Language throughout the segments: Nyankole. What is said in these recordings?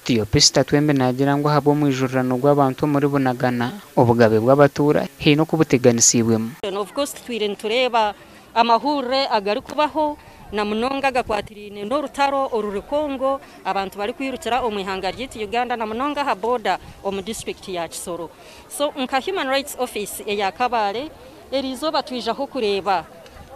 Teopista Twembe naagira ngu ahabw'omwijurirano gw'abantu omuri Bunagana, obugabe bw'abatuura haine oku buteganisiibwemu. Of course tutwire nitureeba amahurire agarikubaho na munonga agakwatiraine n'orutaro oruri Congo, abantu barikwirukira omu ihanga ryaitu Uganda, na munonga aha boda omu disiturikiti ya Kisoro. So nka Human Rights Office eya Kabale, eriizooba twijaho kureeba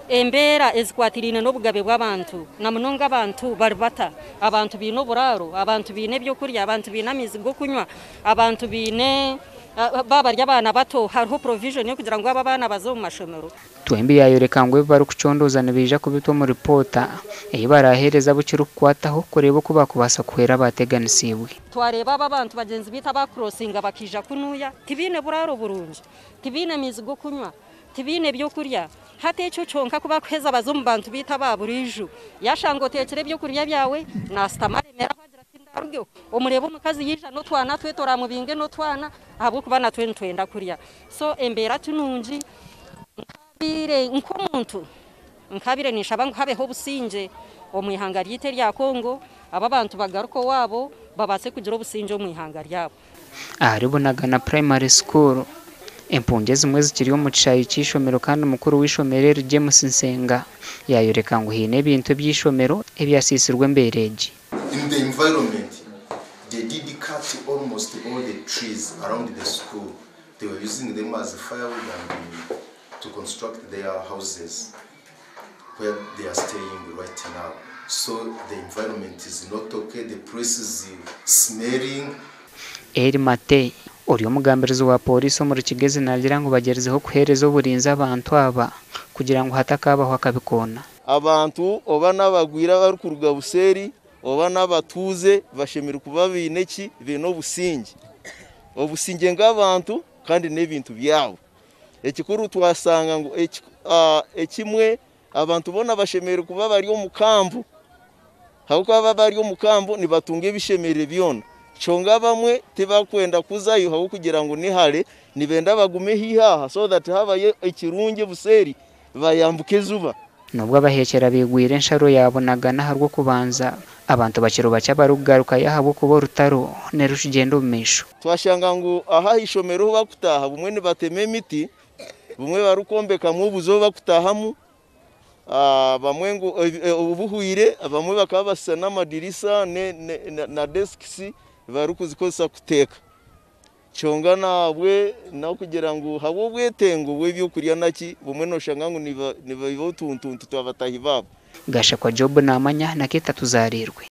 embeera ezikwatiraine n'obugabe bw'abantu, na munonga abantu bari bata, abantu baine oburaaro, abantu baine ebyokurya, abantu baine amaizi g'okunywa, abantu baine, baaba bari abaana bato hariho provision y'okugira ngu abo abaana baze omu mashomero. Twembi yaayoreka ngu ebi barikucondooza nibiija kubitwa omu ripoota ei baraaheereza abu kirikukwataho kureeba oku baakubaasa kuhwera abaateganisiibwe. Twareeba aba abantu bagyenzi baitu abaakurosinga bakaija kunuya, tibaine buraaro burungi, tibaine maizi g'okunywa, tibaine byokurya. Hati ekyo kyonka ku bakuheza baza omu bantu baitu aba buriijo, yaashanga oteekire ebyokurya byawe, naashutama aremeraho agira ati ndarugeho. Omureeba omukazi yaija n'otwana twe toramubinge n'otwana ahabw'okuba natwe nitwenda kurya. So embeera ti nungi. Nkabaire nk'omuntu nkabaire ninshaba ngu habeho obusingye omu ihanga ryaitu erya Congo, aba abantu bagaruke owaabo babaase kugira obusingye omu ihanga ryabo. Ahari Bunagana Primary School, empungi ezimwe zikiri omu kishaayi ky'eishomero kandi mukuru w'eishomero eri James Nsenga yaayoreka ngu haine ebintu eby'eishomero ebyasiisirwe embeera egi. In the environment, they did cut almost all the trees around the school. They were using them as firewood and to construct their houses where they are staying right now. So the environment is not okay, the place is smelling. Eli Matei ori omugambirizi wa pooriisi omuri Kigezi naagira ngu bagyerizeho kuheereza oburinzi abantu aba kugira ngu hatakabaho akabi koona. Abantu oba n'abagwire abarikuruga buseeri oba n'abatuuze bashemereire kuba baine eki? Baine obusingye. Obusingye nk'abantu kandi n'ebintu byabo. Ekikuru twashanga ngu ekimwe abantu boona bashemereire kuba bari omu kambu. Ahabw'okuba baba bari omu kambu nibatunga ebishemereire byona. Kyonka abamwe tibakwenda kuzayo ahabw'okugira ngu ni hare, nibenda bagume haihi aha so that habayo ekirungi buseeri bayambuka ejuba. Nubwo abahekyera baigwire ensharo ya Bunagana aha rw'okubanza, abantu bakiri bakye abarikugarukayo ahabw'okuba orutaro nirukigyenda omu maisho. Twashanga ngu aha ah'eishomero ahu bakutaaha bumwe nibatema emiti, bumwe barikwombekamu obuju obu bakutaahamu, bamwe ngu obuhwire, abamwe bakaba basisa n'amadirisa na desks barikuzikozesa kuteeka. Kyonka nahabwe n'okugira ngu habw'obwetengo bw'ebyokurya naki, bumwe noshanga ngu nibaiba otuntuntu twa bataahi baabo. Gashakwa Job naamanya na Keita Tuzarirwe.